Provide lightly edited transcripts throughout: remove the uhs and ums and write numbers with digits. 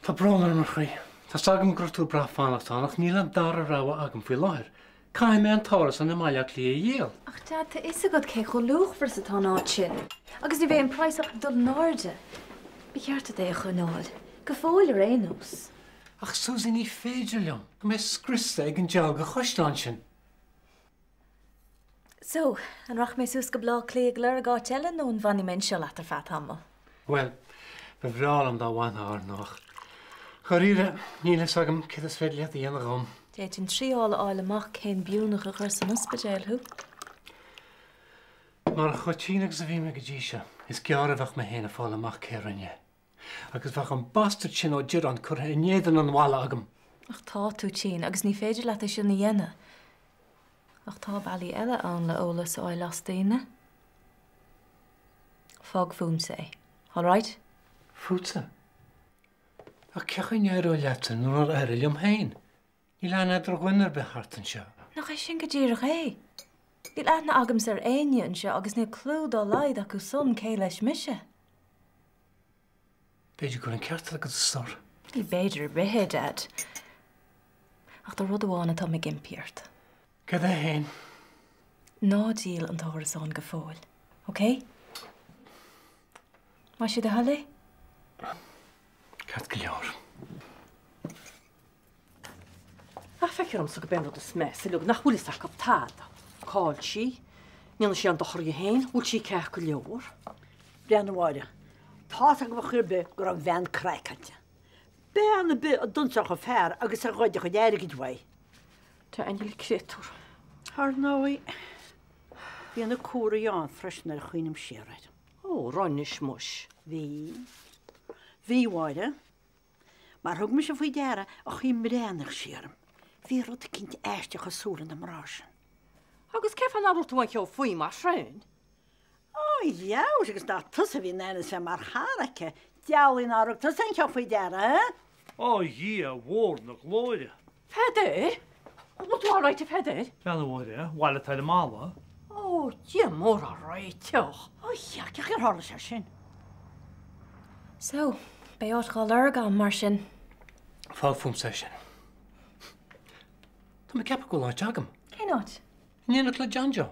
Tá brón orm, a chroí. Tá's agam go raibh tú ag brath fanacht ann ach níl an dara rogha agam faoi láthair. Caithfidh mé an t-árasán i mBaile Átha Cliath a dhíol. Ach Dad, tá fhios agat cé chomh luachmhar is atá an áit sin. Agus ní bheidh an praghas ach ag dul in airde. Ba cheart duit é a choinneáil. Go fóill ar aon nós. Ach Susie, ní féidir liom. Tá mé scriosta ag an dealg de chaisleán sin. So, an rachaidh mé suas go Baile Átha Cliath ag lorg áit eile nó an bhfanfaidh mé anseo leat ar feadh tamaill? Bhuel, ba bhreá liom dá bhfanfá, ar ndóigh, ach dháiríre, níl fhios agam céard is féidir leat a dhéanamh dhom. D'fhéadfainn triáil a fháil amach cén biúnach a chuir san ospidéal thú. Mar chomh tinn agus a bhí mé go dtí seo, is gearr a bheadh mé féin ag fáil amach cé rinne é. Agus bheadh an bastard sin Ó Direáin curtha in éadan an bhalla agam. Ach tá tú tinn agus ní féidir leat é sin a dhéanamh. Ach tá bealaí eile ann le eolas a fháil as daoine. Fág fúmsa é. All right? Fútsa? Ach cén chaoi a n-éireodh leatsa nuair nár éirigh liom féin? Níl aithne agat ar dhuine ar bith thart anseo. Nach é sin go díreach é? Níl aithne agamsa ar éinne anseo agus níl clue dá laghad acu san cé leis mise. B'fhéidir go bhfuil an ceart agat, a stór. Ní b'fhéidir ar bith é, Dad. Ach tá rud amháin atáim ag impí ort. Cad é fhéin? Ná díol an t-árasán go fóill, ok? Más é do thoil é? Ceart go leor. Ach feictear domsa gurb é an rud is measa uilig nach bhfuil fhios acu tada. Cá bhfuil sí? An ndéanann sí aon dochar di féin? Bhfuil sí ceart go leor? Breathnaigh a Mháire. Tá's agam ar chaoi ar bith go raibh an bhean craiceáilte. Bean ar bith a d'ionsódh a fear agus a ghoid a chuid airgid uaidh. Tá aingeal créatúr. Ar ndóigh, bhí na cuaraí ann freisin nuair a chuimhním siar air. Ó, raibh anois muis. Bhí. Bhí, a Mháire. Mar thug mise faoi deara an chaoi a mbreathnaíodh sí orm. Bhí rud eicínt aisteach i súile na mná sin. Agus cén fáth nár dhúirt tú aon cheo faoi mar sin? Ó, dheabhas, agus nach tusa a bhí in ainm is bheith mar chara aici, diabhlaí nár thug tusa aon cheo faoi deara, eh? Ó, a Dhia mhór na glóire! Pheadair? An bhfuil tú alright, a Pheadair? Bhean a Mháire, bhail atá ar an mballa. Ó, Dia mór ár réiteach! Ó, a Dhia, cén chaoi ar tharla sé sin? So, beidh áit dhá lorg agam, mar sin. Fág fúmsa é sin. Tá mé ag ceapadh go bhfuil áit agam. Cén áit? In éineacht le John Joe.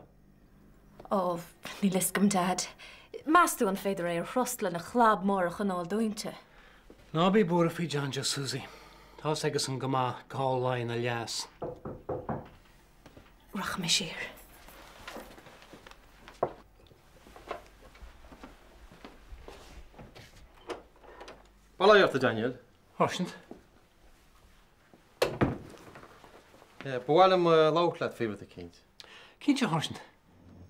Ó, níl fhios agam, Dad. Meas tú an féidir é a thrust lena chlab mór a choinneáil dúnta? Ná bí buartha faoi John Joe, Susie. Tá's aigesan go maith cá luíonn a leas. Rachaidh mé siar. Bail ó Dhia ort, a Daniel. Sháirsint. Ba mhaith liom labhairt leat faoi rud eicínt. Cinnte, a Sháirsint.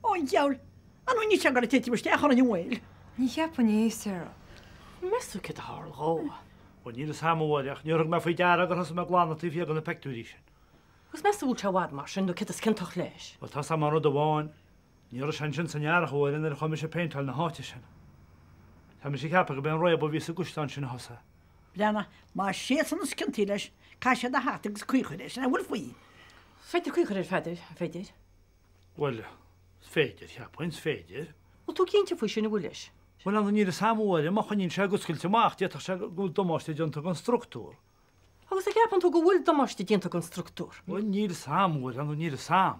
Ó, a dhiabhail! An bhfuil níos ag titim isteach orainn an bhfuil? Ní cheapfainn é, Sarah. Meas tú céard a tharla dhó? Bhuel, níl fhios a'm, a Mháire, ach níor thug mé faoi deara gur thosaigh mé ag glanadh taobh thiar de na peictiúirí sin. Agus meas tú bhfuil sé i bhfad mar sin nó céard is ciontach leis? Bhuel, tá's a'm rud amháin, ní raibh sé ansin san earrach, a Mháire, nuair a chuaigh mise ag péinteáil na háite sin. Tá mise ag ceapadh gurb é an réabadh a bhí sa gcuisleán sin a thosaigh. Breathnaigh, más siadsan is ciontaí leis, caithfidh siad a theacht agus caoi a chur air, sin é a bhfuil faoi. Is féidir caoi a chur ar Pheadar, an féidir? Bhuel, is féidir, cheapfainn, is féidir. Bhfuil tú cinnte faoi sin, an bhfuil leis? Bhuel, ar ndóigh, níl fhios a'm, a Mháire, má choinníonn sé ag oscailt amach, d'fhéadfadh sé go bhfuil damáiste déanta don struchtúr. Agus an gceapann tú go bhfuil damáiste déanta don struchtúr? Bhuel, níl fhios a'm, a Mháire, ar ndóigh, níl fhios a'm.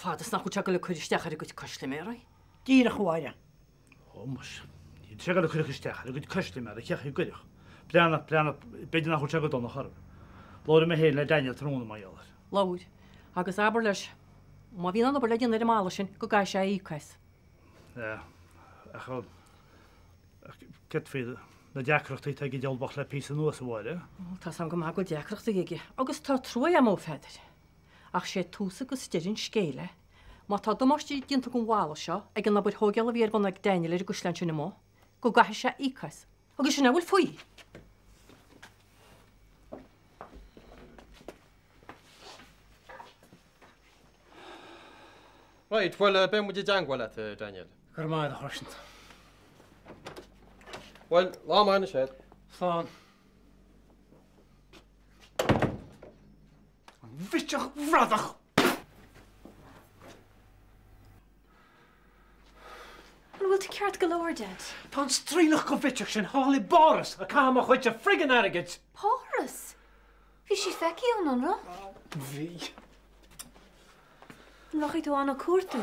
Fad is nach bhfuil sé ag goil ag cur isteach ar a gcuid custaiméirí. Díreach, a Mháire. Ó, muise, níl sé ag goil ag cur isteach ar a gcuid custaiméirí, cén chaoi a gcuirfeadh? Breathnaigh, breathnaigh, b'fhéidir nach bhfuil sé go dona chor ar bith. Labhróidh mé féin le Daniel tráthnóna mar gheall air. Labhair, agus abair leis, má bhíonn aon obair le déanamh ar an mballa sin, go gcaithfidh sé a íoc as. Ach, ach céard faoi na deacrachtaí atá ag an diabhal bocht le píosa anuas, a Mháire? Ó, tá's a'm go maith go bhfuil deacrachtaí aige, agus tá trua a'm dhó, Pheadair. Ach sé tús agus deireadh an scéil é. Má tá damáiste déanta don bhalla seo ag an obair thóigeála a bhí ar bun ag Daniel ar an gcuisleán sin amuigh, go gcaithfidh sé íoc as. Agus sin é a bhfuil faoi. Right, bhuel, beidh muid i dteangmháil leat, a Daniel. Go raibh maith agat, a Sháirsint. Bhuel, lá maith anois agat. Slán. An bhitseach bhradach! An bhfuil. Bhfuil tú ceart go leor, Dad? Tá an straoileach gobhiteach sin thall i bPáras ag caitheamh mo chuidse friggin airgid! Páras? Bhí sí feicthe ann, an raibh? Bhí. An rachaidh tú ann á cuartú?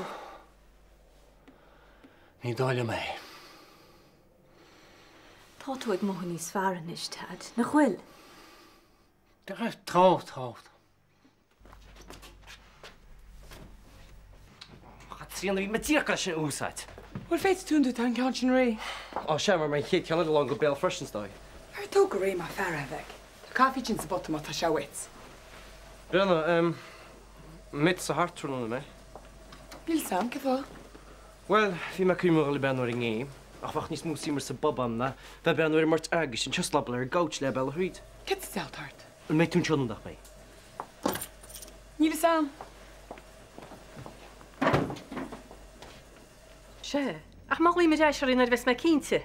Ní dóigh liom é. Tá tú ag mothú níos fearr anois, Dad, nach bhfuil? Tá, tá, tá. A Chaitríona, bhí mé díreach leis sin a úsáid. Bhuel, féadfaidh tú an tú, tá an ceann sin réidh. Á, sea, mar an chéad cheann eile lán go béal freisin, is dóigh. Ar tóg go réidh mar fear a bheidh. Tá caife tinn sa bpota má tá sé uait. Bréanna, em, mbeidh tusa thart tráthnóna, an mbeidh? Níl 's a'm, cén fáth? Bhuel, bhí mé ag cuimhneamh a dhul ag breathnú ar an ngame, ach bheadh níos mó suim sa bpub a'm ná bheith ag breathnú ar an mbeirt eagais anseo ag slabáil ar an gcouch leath bealaigh thríd. Céard sa diabhal atá ort? An mbeidh tú anseo nó nach mbeidh? Níl 'fhios a'm. Sea, ach má ghlaoim ar ais oraibh nuair a bheas mé cinnte.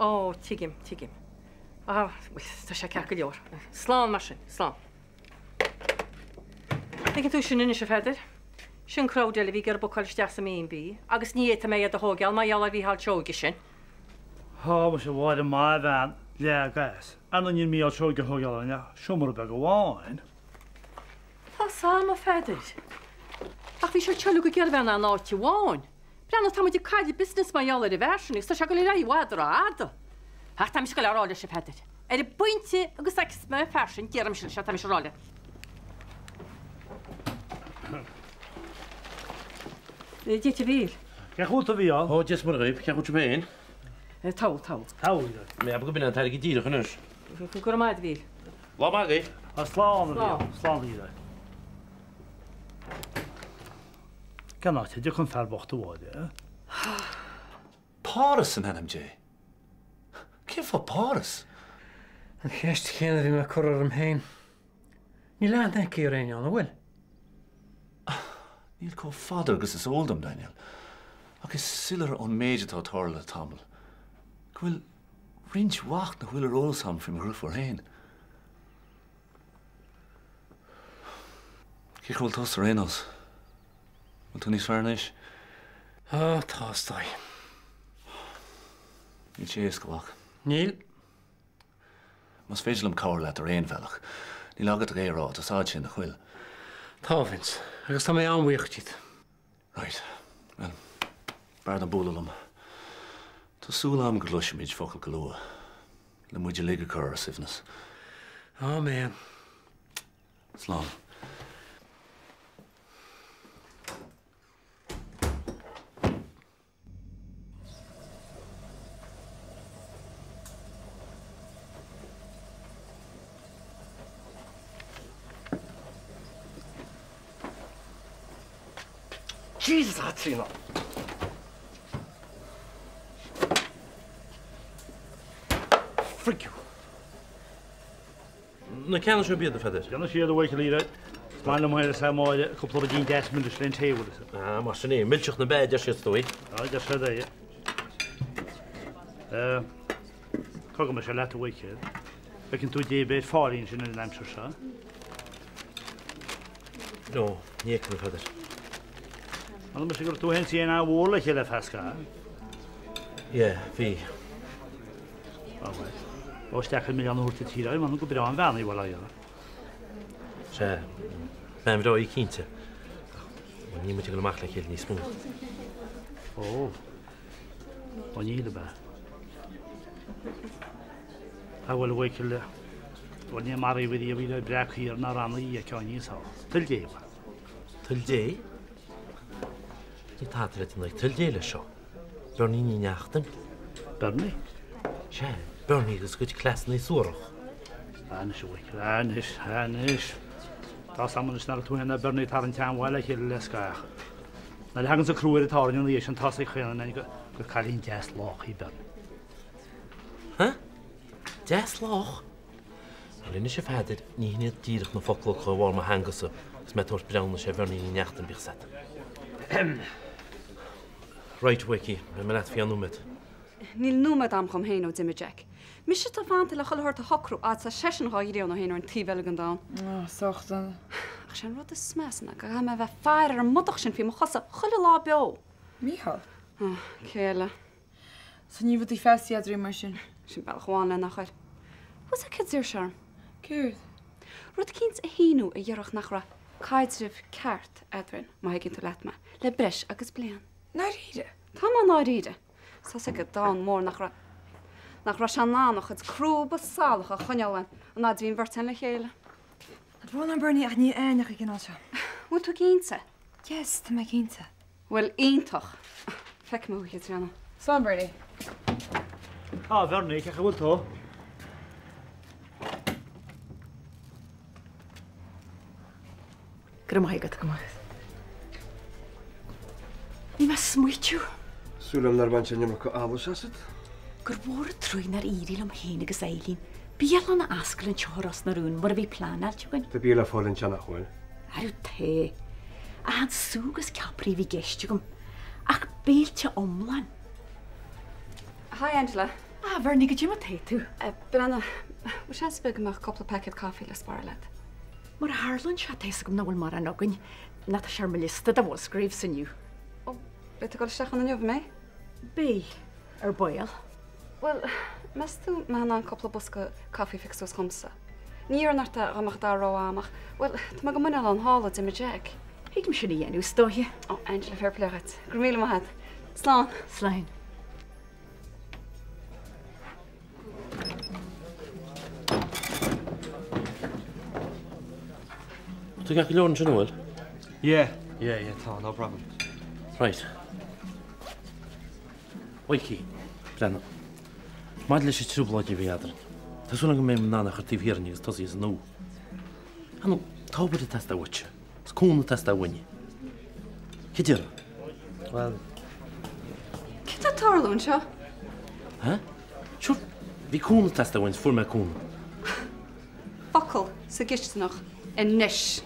Ó, tuigim, tuigim. Á, bhuel, tá sé ceart go leor. Slán mar sin, slán. Tuigeann tú sin anois, a Pheadair. Sin crowd eile a bhí ag iarraidh bookáil isteach sa mB&B agus ní fhéadfaidh mé iad a thóigeáil mar gheall ar Mhícheál Seoige sin. Tá muise a Mháire, maith a bhean, leag as. Ar ndóigh níl Mícheál Seoige a thóigeáil orainn ach seomra beag amháin. Tá 's a'm, a Pheadair. Ach bhí sé ag toiliú go géar a bheith in aon áit amháin. Breathnaigh, tá muid ag cailleadh business mar gheall ar an bhfear sin agus tá sé ag dul ar aghaidh i bhfad rófhada. Ach tá mise ag dul a rá leis, a Pheadair. Ar an bpointe agus fheicfeas mé an fear sin, déarfaidh mise leis é, tá mise ag rá leat. Dia duit, a Mhíchíl. Cén chaoi a bhfuil tú, a Mhícheál? Ó, Dia is Muire dhaoibh, cén chaoi a bhfuil sibh féin? Togha, togha. Togha, a Mhíchíl. Mé go b'in an t-airgead díreach anois. Go raibh maith agat, a Mhíchíl. Lá maith agaibh. Slán, a Mhíchíl. Slán, a Mhíchíl. Cén áit a dtiocfaidh an fear bocht a Mháire? Páras in ainm Dé! Cén fáth Páras? An cheist chéanna a bhí mé ag cur orm féin. Níl aithne aici ar éinne ann, an bhfuil? Níl chomh fada agus is eol dom, Daniel. Ach is soiléir ón méid atá ag tarlú le tamall go bhfuil roinnt mhaith nach bhfuil ar eolas agam faoi mo dhriofúr féin. Cén chaoi a bhfuil tusa ar aon nós? Bhfuil tú níos fearr anois? Á, tá, is dóigh. Níl sé éasca, a mhac. Níl. Más féidir liom cabhrú leat ar aon bhealach, níl agat ach é a rá, tá 's a'd sin, nach bhfuil? Tá, a Vince, agus tá mé an-bhuíoch díot. Right. Bhuel, b'fhearr dom bualadh liom. Tá súil a'm go gcloisfimid focal go luath, le muid uilig a chur ar ár suaimhneas. Áiméan. Slán. Jesus, a Chaitríona! Frig you! Na ceanna seo b'iad, a Pheadair? Déanfaidh siad, a Mhichíl, iad. Is maith liom féin is le Máire cúpla ruidín deas milis len tae, bhfuil fhios a'd. Ah, mar sin é. Milseach na beatha, deir siad, is dóigh. Á, deir siad é. Eh, tógfaidh mise leat, a Mhichíl. Feiceann tú Dé beir fáirín sin ar an aimsir seo. No, ní fheicim, a Pheadair. M'anam mise go raibh tú féin is í an-mhór le chéile ar feadh scaitheamh. Yeah, bhí. Á bhuel. Ó is deacair milleán a thabhairt di tír, m'anam gur breá an bhean í, bhuel, á Sea, bean bhreá í cinnte. Ach, bhuel, níl muid ag dul amach le chéile níos mó. Ó. Ó níl, ab ea? Á bhuel, a Mhichíl, bhuel, ní maraíodh riamh í le breac thiar ná ranna í a fheiceáil níos ea. Toil Dé, bhuel. Toil Dé? Níl tada le déanamh ag toil Dé leis seo. Bernie Ní Neachtain. Bernie? Sea, Bernie agus a chuid cleasanna suarach. Anois, a Mhichíl, anois, anois. Tá's a'm anois nach raibh tú féin ná Bernie ag tarraingt aon mhaith le chéile le scaitheamh. Nuair a thaganns an crú ar an tairne ina dhiaidh sin tá's ag chaon duine gur cailín deas lách í Bernie. Huh? Deas lách? Bhuel anois a Pheadair, ní hin iad díreach na focla a bharr mo theangasa agus mé ag tabhairt breithiúnais ar Bhernie Ní Neachtain, bíodh 's agat. Right, a Mhicí, beidh mé leat faoi cheann nóiméad. Níl nóiméad a'm dhom féin ó d'imigh Jack. Mise atá fanta le chuile shórt a shocrú fhad 's tá seisean dhá ghrianadh féin ar an taobh eile den domhan. Ó, sách dona. Ach sé an rud is measa ná go gcaithfidh mé a bheith ag faire ar an mbodach sin faoi mo chosa chuile lá beo. Mícheál. Cé eile? So níl rudaí feabhsaithe eadraibh mar sin? Sin bealach amháin le nach bhfuil. Bhfuil fhios agat céard a d'iarr sé orm? Céard? Rud eicínt a shíniú a dhéarfadh nach raibh caidreamh ceart eadrainn, má thuigeann tú leat mé, le breis agus bliain. Ndáiríre? Tá mé ndáiríre. Tá fhios ag an domhan mór nach raibh, nach raibh sé in ann a chuid crúba salacha a choinneáil uaim an fhaid a bhí an bheirt againn le chéile. Tá brón orm Bernie ach níl aithne ag an gcineál seo. Bhfuil tú cinnte? Yes, tá mé cinnte. Bhuel, iontach. Feicfidh mé thú, a Chaitríona. Slán, Bernie. Á, Bhernie, cén chaoi a bhfuil tú? Go raibh maith agat. Go maith agat. Bhí mé ag smaoitiú. Súil agam nár bhain sé an iomarca allais asat. Gur mhór an truaigh nár éirigh liom féin agus Eileen bialann a oscailt anseo i Ros na Rún mar a bhí pleanáilte againn. Tá bia le fáil anseo nach bhfuil? Arú tá. Ach chan sú agus ceapairí a bhí i gceist agam, ach béilte iomlán. Hi Angela. Ah, Bhernie, goidé mar tá tú? Breathnaigh, bhfuil seans ar bith go mbeadh cúpla paicéad caife le spáráil leat? Mar a tharlaíonn sé, tá fhios agam nach bhfuil mórán againn, nó tá sé ar mo liosta de Mhusgraves inniu. Ó, beidh tú ag dul isteach ann inniu, an mbeidh? Beidh, ar ball. Bhuel, meas tú an mbeifeá in ann cúpla bosca caife a phiocadh suas dhomsa? Ní iarrfainn ort é dá mbeadh d'fhear romham ach, bhuel, tá mé go muineál ón halla, d'imigh Jack. Thig liom sin a dhéanamh, is dóiche. Ó, Angela, fair play dhuit. Go raibh míle maith agat. Slán. Slán. Tá gach go leor ansin, an bhfuil? Yeah, yeah, yeah, tá, no problem. Right. Mhikey, breathnaigh. Maidir leis an trioblóid a bhí eadrainn, tá súil agam go mbeidh mé in ann é a chur taobh thiar againn agus tosaí as an nua. Ar ndóigh, tá obair ag teastáil uaitse, is cúnamh ag teastáil uainne. Cé déarfá? Bhuel. Céard tá ag tarlú anseo? Hä? Sure, bhí cúnamh ag teastáil uainn is fuair mé cúnamh. Focal sa gcisteanach anois!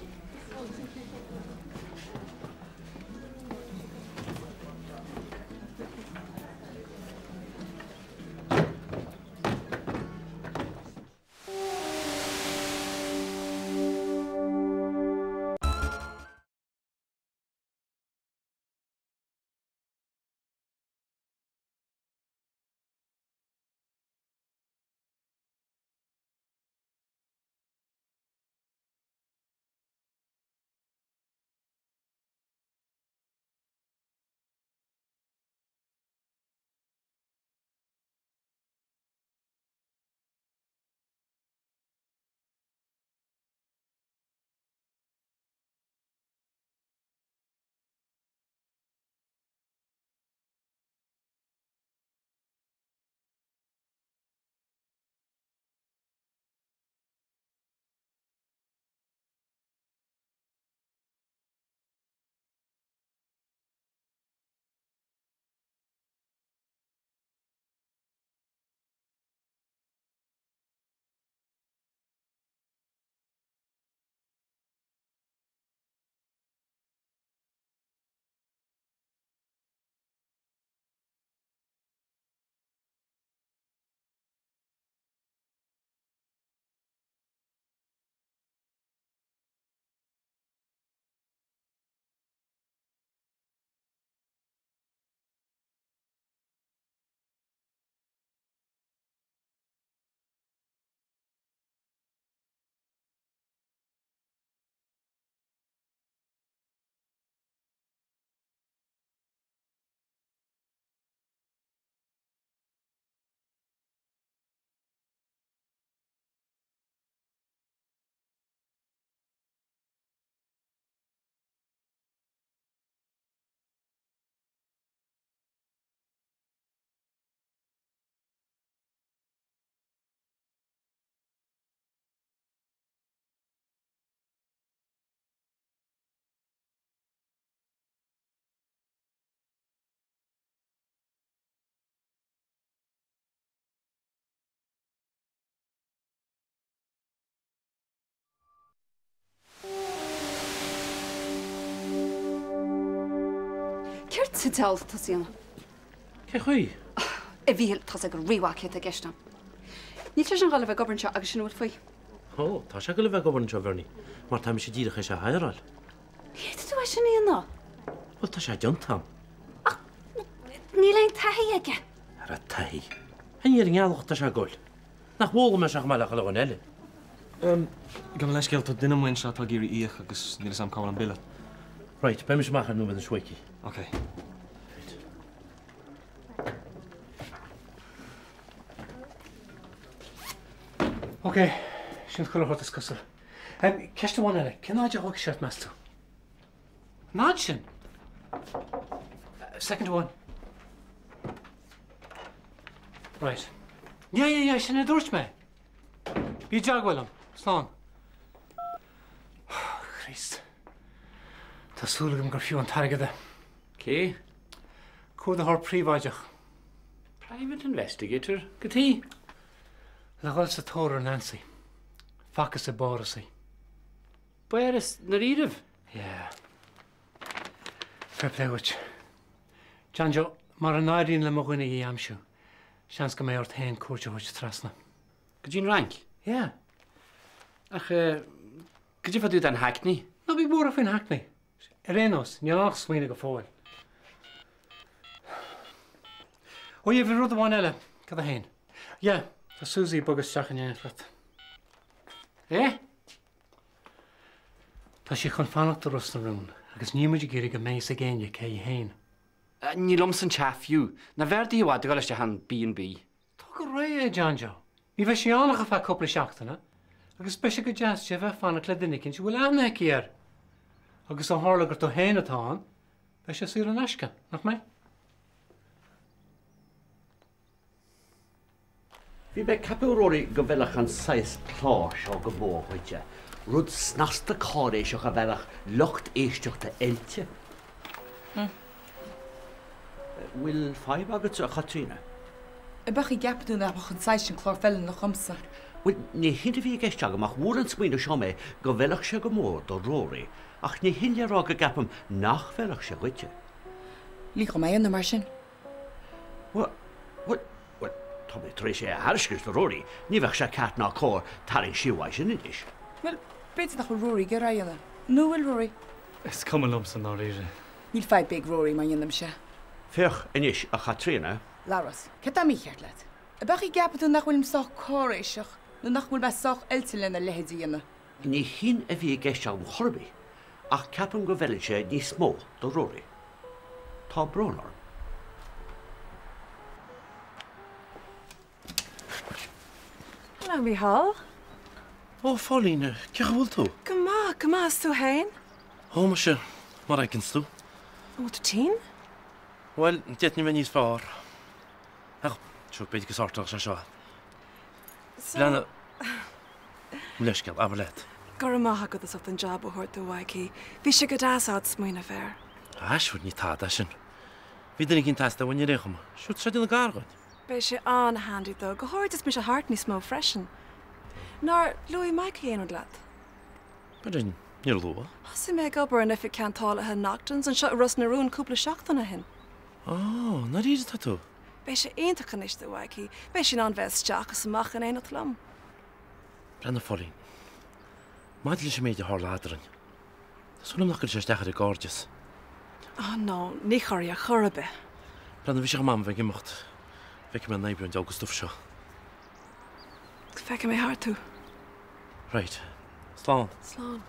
Céard sa diabhal atá tusa a dhéanamh? Cé chaoi? A Mhíchíl, tá 's agam go rímhaith céard tá i gceist agam. Níl sé sin ag dul a bheith ag obair anseo agus sin a bhfuil faoi. Ó, tá sé ag dul a bheith ag obair anseo, a Bhernie, mar tá mise díreach théis é a hireáil. Ní fhéadfaidh tú é sin a dhéanamh. Bhuel, tá sé déanta agam. Ach, Níl aon taithí aige. Ara taithí. Ní ar an ngealach atá sé ag goil. Nach bhfoghlaim sé chomh maith le chuile dhuine eile. Gabh mo leithscéal, tá duine amuigh anseo atá ag iarraidh íoc agus níl fhios a'm cá bhfuil an bille. Right, beidh mise amach ar nóiméad anois a Mhicí. Ok. Right. Ok, sin chuile shórt is cosúil. Ceist amháin eile, cén fhaid a thógfaidh sé ort, meas tú? An fhad sin? Soicind amháin. Right. Yeah, yeah, yeah, sin a dúirt mé. Bí i dteagmháil liom. Slán. Oh, Chríost. Tá súil agam gur fiú an t-airgead é. Cé? Cuardaitheoir príobháideach. Private investigator? Cad chuige? Le dhul sa tóir ar Nancy. Facthas i bPáras í. Páras, i ndáiríribh? Yeah. Fair play dhuit. John Joe, mara n-éiríonn le mo dhuine í a aimsiú, seans go mbeidh ort féin cuairt a thabhairt trasna. Go dtí an Fhrainc? Yeah. Ach eh, cad é fá dtaobh den Hackney? Ná bí buartha faoin Hackney. Ar aon nós, níl ann ach smaoineamh go fóill. Ó yeah, bhí rud amháin eile. Cad é féin? Yeah, tá Suzy ag bogadh isteach in éineacht leat. Eh? Tá sí chun fanacht i Ros na Rún agus níl muid ag iarraidh go mbeidh fhios ag éinne cé hí féin. Ní liomsa an teach fiú. Nárbh fhearr di i bhfad a dhul isteach in B and B? Tóg go réidh é, John Joe. Ní bheidh sí ann ach ar feadh cúpla seachtaine agus beidh sé go deas di a bheith ag fanacht le duine eicínt a bhfuil aithne aici air. Agus ó tharla gur tú féin atá ann, beidh sé saor in aisce, nach mbeidh? Bhí mé ag ceapadh, a Rory, go bhfeilfeadh an saghas clár seo go mór dhuitse, rud snasta cáiréiseach a mheallfadh lucht éisteachta oilte. Bhfuil fadhb agatsa, a Chaitríona? Ab é an chaoi a gceapann tú nach mbeadh an saghas sin clár feiliúnach dhomsa? Bhuel, ní hin a bhí i gceist agam ach bhuail an smaoineamh seo mé go bhfeilfeadh sé go mór do Rory, ach ní hin le rá go gceapaim nach bhfeilfeadh sé dhuitse. Lig dhom é a dhéanamh mar sin. Bhuel, bhuel, bhuel, tá mé tar éis é a thairiscint do Rory, ní bheadh sé ceart ná cóir tarraingt siar uaidh sin anois. Bhuel, b'fhéidir nach bhfuil Rory ag iarraidh é a dhéanamh. Nó an bhfuil, Rory? Is cuma liomsa i ndáiríre. Níl fadhb ar bith ag Rory má dhéanaimse. Féach anois, a Chaitríona. Labhrás, céard tá mícheart leat? Ab é an chaoi a gceapann tú nach bhfuilim sách cáiréiseach nó nach bhfuil mé sách oilte lena leithéid a dhéanamh? Ní hin a bhí i gceist agam chor ar bith, ach ceapaim go bhfeileann sé níos mó do Rory. Tá brón orm. Hello, Mícheál. Ó, a Phóilín, cén chaoi a bhfuil tú? Go maith, go maith, is tú fhéin? Ó, muise, mar a fheiceanns tú. An bhfuil tú tinn? Bhuel, d'fhéadfainn a bheith níos fearr. Ach, sure, b'fhéidir go sártódh sé seo. So. Leana. Mo leithscéal, abair leat. Go raibh maith agat as ucht an jab a thabhairt do Mhaidhcí. Bhí sé go deas a'd smaoineamh air. Ah, sure, ní tada é sin. Bhí duine eicínt ag teastáil uainn ar aon chuma. Sure, tá sé ag déanamh gar dhuit. Beidh sé an-handy dó, go háirid is mise thart níos mó freisin. Nár luaigh Maidhcí aon rud leat? B'fhéidir, níor luaigh. Thosaigh mé ag obair in oifig ceantálaithe Noctons anseo i Ros na Rún cúpla seachtain ó shin. Á, ndáiríre atá tú? Beidh sé iontach anois do Mhaidhcí. Beidh sé in ann bheith isteach is amach in éineacht liom. Breathnaigh a Phóilín. Maidir leis an méid a tharla eadrainn, tá súil agam nach gcuirfidh sé isteach ar an gcairdeas. Oh no, ní chuirfidh ar chor ar bith. Breathnaigh, bhí sé chomh maith agam bheith ag imeacht. Feicfidh mé an oibriú an diabhal stuif seo. Feicfidh mé thart thú. Right. Slán. Slán.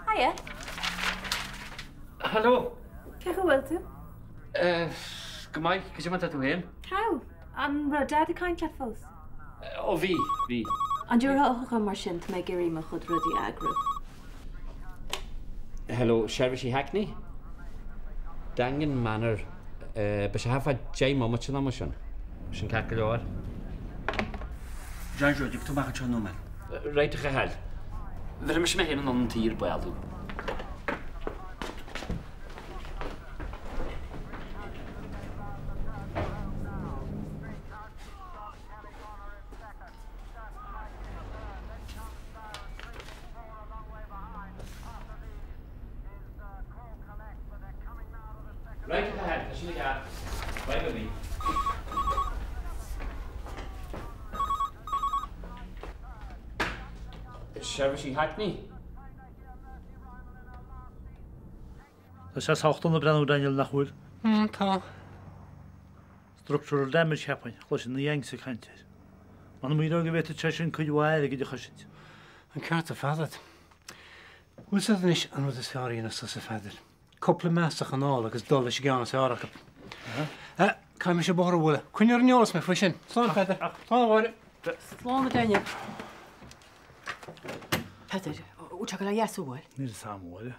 Hiya. Hello. Cén chaoi a bhfuil tú? Go maith, cad é mar atá tú féin? Tá. An raibh Dad ag caint leat fós? Ó bhí, bhí. An dtabharfá a chugam mar sin, tá mé ag iarraidh mo chuid rudaí a eagrú. Hello, Seirbhísí Hackney? Daingean Manor, beidh sé thart fá 10 mbomaite nó mar sin. Sin ceart go leor. John Joe, dtiocfaidh tú amach anseo nóiméad? Right, a Chathail. Bhéarfaidh mise mé féin anonn an tí ar ball thú. Right, a Chathail, tá sin i gceart. Bye, baby. Seirbhísí Hackney. Tá sé sách dona ag breathnú, Daniel, nach bhfuil? Tá. Structural damage, cheapfainn, chloisinn na Yanks ag caint air. M'anam go bhféadfadh sé sin cuid mhaith airgid a chosaint. An ceart ar fad agat. Bhfuil 'fhios agat anois an rud is fearr a dhéanamh tusa, a Pheadair? Cúpla measachan a fháil agus dul leis an gceann is fearr acu. Caithfidh mise bóthar a bhualadh. Coinnigh ar an eolas mé faoi sin. Slán, a Pheadair. Slán, a Mháire. Slán, a Daniel. Peadar, bhfuil sé ag dul a dheasú, bhfuil? Níl 'fhios a'm, a Mháire.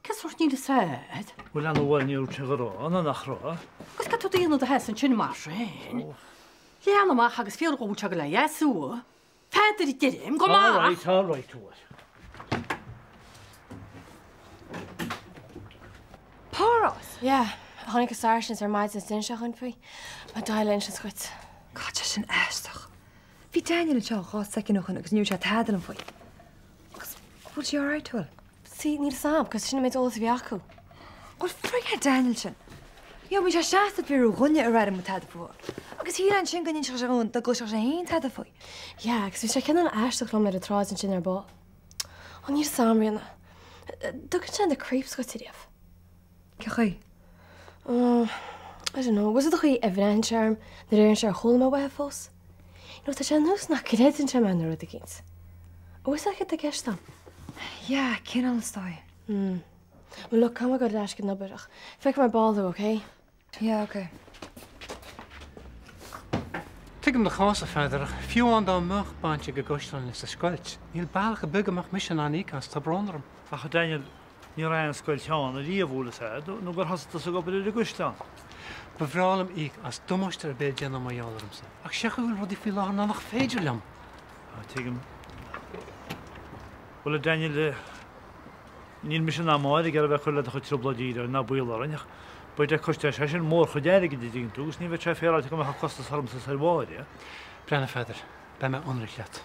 Cén sórt níl 'fhios a'd? Bhuel, an bhfuil, ní raibh sé go raibh, nó nach raibh. Agus cad tá tú a dhéanamh i do sheasamh ansin mar sin? Lean amach agus fiafraigh dhó an bhfuil sé ag dul a dheasú. Peadar, a deirim, gabh amach! All right, all right, a Mháire. Párás! Yeah, tháinig an sáirsint ar maidin is d'inis sé dhúinn faoi. Má d'éirigh le insint dhuit. God, tá sin aisteach. Bhí Daniel anseo 2 soicind ó shin agus ní raibh sé tada liom faoi. Agus an bhfuil sí alright, bhfuil? See, níl 'fhios a'm, 'cause sin an méid eolas a bhí acu. Bhuel, forget Daniel sin. You know, bhí sé seasta ag fiafraí dhúinne an raibh muid tada fúithi. Agus shílfeá ansin go n-inseodh sé dhúinn dá gcloisfeadh sé féin tada faoi. Yeah, agus bhí sé cineál aisteach liom ar an tsráid ansin ar ball. Ó, níl 'fhios a'm, Ríona. Tugann sé na creeps dhuit ariamh. Cén chaoi? Oh, I don't know, bhfuil 'fhios a'd an chaoi a bhreathnaíonn sé orm nuair a deireann sé ar chuala mé uaithe fós? You know, tá sé ar nós nach gcreideann sé mé nó rud eicínt. An bhfuil 'fhios a'd céard atá i gceist a'm? Yeah, cineál is dóigh. Hmm. Well look, caithfidh mé dul ar ais go an obair ach feicfidh mé ar ball thú, okay? Yeah, okay. Tuigim do chás, a Pheadair, ach fiú amháin dá mbeadh baint ag an gcaisleán leis an scoilt, níl bealach ar bith go mbeadh mise in ann íoc as, tá brón orm. Ach a Daniel, ní raibh aon scoilt ann ariamh, bhfuil 'fhios a'd, nó gur thosaigh tusa ag obair ar an gcaisleán. Ba bhreá liom íoc as damáiste ar bith a déanadh mar gheall ormsa, ach sé chaoi a bhfuil rudaí faoi láthair ná nach féidir liom. Á, tuigim. Bhuel, a Daniel, níl mise ná Máire ag iarraidh bheith ag cur le do chuid trioblóidí ná baol orainn, ach b'fhéidir costóidh sé sin mórchuid airgid, a dtuigeann tú, agus ní bheadh sé féaráilte go mbeadh an costas ormsa is ar Mháire. Breathnaigh, a Pheadair, beidh mé ionraic leat.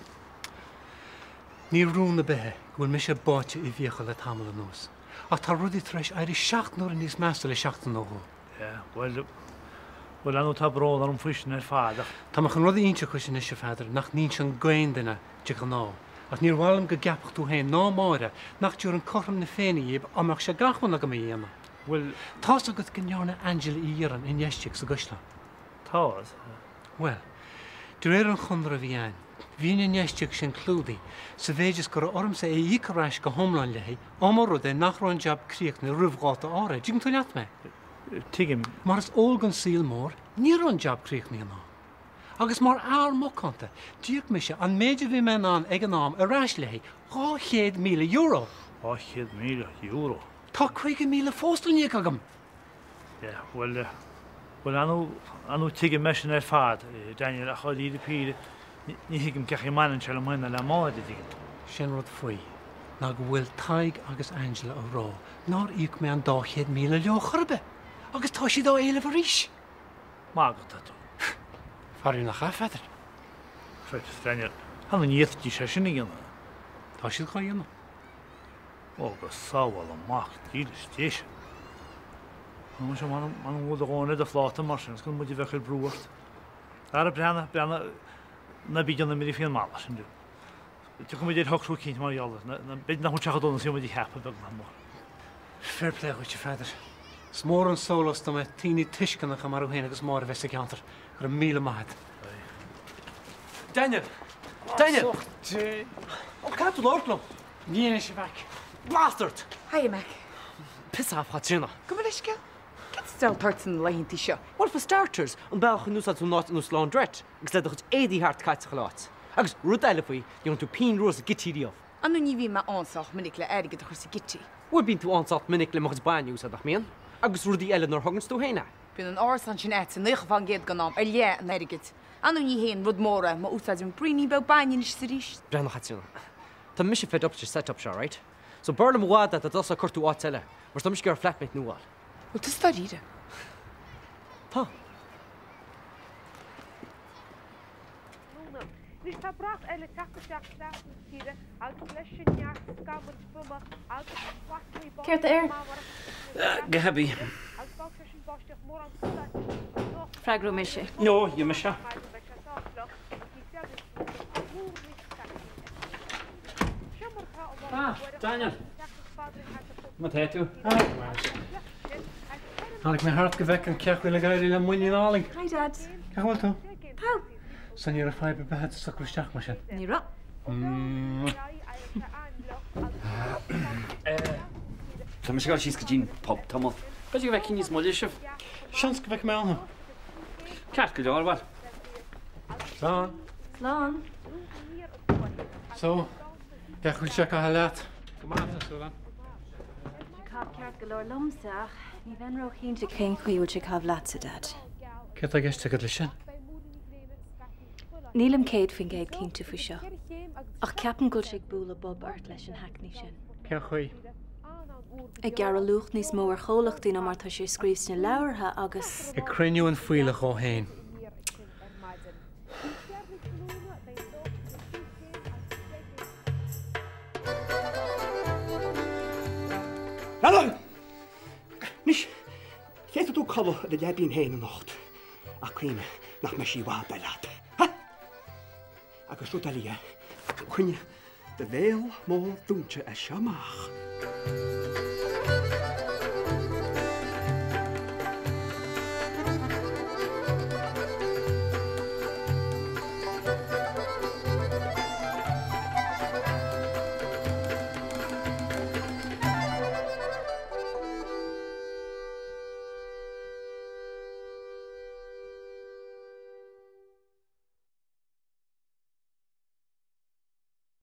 Ní rún ar bith é go bhfuil mise báite i bhfiacha le tamall anuas, ach tá rudaí tar éis éirí 7 n-uaire níos measa le seachtain nó dhó. Yeah, bhuel, bhuel, ar ndóigh tá brón orm faoi sin ar fad ach. Tá mé chun rud a inse dhuit anois, a Pheadair, nach n-inseann d'aon duine de ghnáth, ach níor mhaith liom go gceapfadh tú féin ná Máire nach dtabharfainn cothrom na Féinne dhíbh dá mbeadh sé d'acmhainn agam a dhéanamh. Bhuel. Tá's agat go ndearna Angela Uí Dhireáin infheistíocht sa gcaisleán. Tá. Bhuel, de réir an chonartha a bhí a'inn, bhí an infheistíocht sin clúdaithe, sa mhéid is go raibh ormsa é a íoc ar ais go hiomlán léi, dá mba rud é nach raibh an jab críochnaithe roimh dháta áirithe. Dtuigeann tú leat mé? Tuigim. Mar is eol don saol mór, ní raibh an jab críochnaithe in am. Agus mar fhear macánta, d'íoc mise an méid a bhí mé in ann ag an am ar ais léi, €200,000! €200,000? Tá 50,000 fós le n-íoc agam! Yeah, bhuel, bhuel, ar ndóigh, ar ndóigh tuigim é sin ar fad, Daniel, ach dháiríre píre, ní thuigim cén chaoi a mbaineann sé liom féin ná le Máire, a dtuigeann tú. Sé'n rud faoi ná go bhfuil Tadhg agus Angela a rá nár íoc mé an 200,000 leo chor ar bith, agus tá siad á éileamh arís! Magadh atá tú. Faraor nach ea, a Pheadair. Christ, Daniel, ar ndóigh ní fhéadfaidís é sin a dhéanamh. Tá siad dhá dhéanamh. Ó, go sábhála Mac dílis Dé sinn. Muise, m'anam go bhfuil do dhóthain ar do phláta mar sin, is gan muid a bheith ag cur brú ort. Ara, breathnaigh, breathnaigh, ná bí ag déanamh imní faoin mballa sin. Tiocfaidh muid ar shocrú eicínt mar gheall air. B'fhéidir nach bhfuil sé chomh dona is a bhí muid a cheapadh, beag nach mór. Fair play dhuit, a Pheadair. Is mór an sólás dom é daoine tuisceanacha mar thú féin agus Máire a bheith sa gceantar. Go raibh míle maith agat. Daniel! Daniel! Ó, caithfidh tú labhairt liom! Ní anois, a Mheaic. Blast ort! Haigh, a Mheaic. Piss off, a Chaitríona. Gabh mo leithscéal. Cén steall atá ort na laethanta seo? Well, for starters, an bealach a n-úsáideann tú an áit ar nós laundrette agus le do chuid éadaí thart caite chuile áit. Agus rud eile faoi, ní gheobhann tú pingin rua sa gcití riamh. Ar ndóigh ní bhíonn mé ann sách minic le airgead a chur sa gcití. Bhuel, bíonn tú ann sách minic le mo chuid bainne a úsáid, nach mbíonn? Agus rudaí eile nuair a thuganns tú féin é. Bíonn an árasán sin a'dsa 90% den am ar leath an airgid. Ar ndóigh ní haon rud mór é má úsáidim braoinín beag bainne anois is arís. Breathnaigh, a Chaitríona. Tá mise fed up leis an set-up seo, right? So b'fhearr liom i bhfad é dá dtosódh ag cuartú áit eile, mar tá mise ag iarraidh flatmate nua a fháil. Bhfuil tusa dáiríre? Tá. Anois tá brat eile teacht isteach trasna na tíre agus leis sin neart scamaill throma agus slataí Céard é? Go haibí. Agus fágfaidh sé sin báisteach mórán sa anocht. Freagróidh mise. No, dhein mise. Ah, Daniel. Conas tá tú? Tháinig mé thart go bhfeicfinn cén chaoi a bhfuil ag éirí le muinín álainn. Hi Dad. Cén chaoi a bhfuil tú? Tá. So ní raibh fadhb ar bith agat socrú isteach mar sin? Ní raibh. Tá mise ag dul síos go dtí'n pub tamall. B'fhéidir go bhfeicfinn níos moille sibh. Seans go bhfeicfidh mé ann thú. Ceart go leor, bhuel. Slán. Slán. So, cén chaoi a bhfuil sé ag caitheamh leat? Go maith, tá súil agam. Tá sé ceart go leor liomsa ach ní bheinn róchinnte cén chaoi a bhfuil sé ag caitheamh leatsa, Dad. Céard tá i gceist agat leis sin? Nílim 100% cinnte faoi seo, ach ceapaim go bhfuil sé ag bualadh bob ort leis an hackney sin. Cén chaoi? Ag gearradh luach níos mó ar chomhlachtaí ná mar tá sé ag scríobh sna leabhartha agus. Ag cruinniú an fuílleach dhó féin. Alan! Anois, féadfaidh tú codladh i do leabaidh féin anocht, ach cuimhnigh nach mbeidh sí i bhfad eile agat. Ha? Agus rud eile dhe, coinnigh do bhéal mór dúnta as seo amach.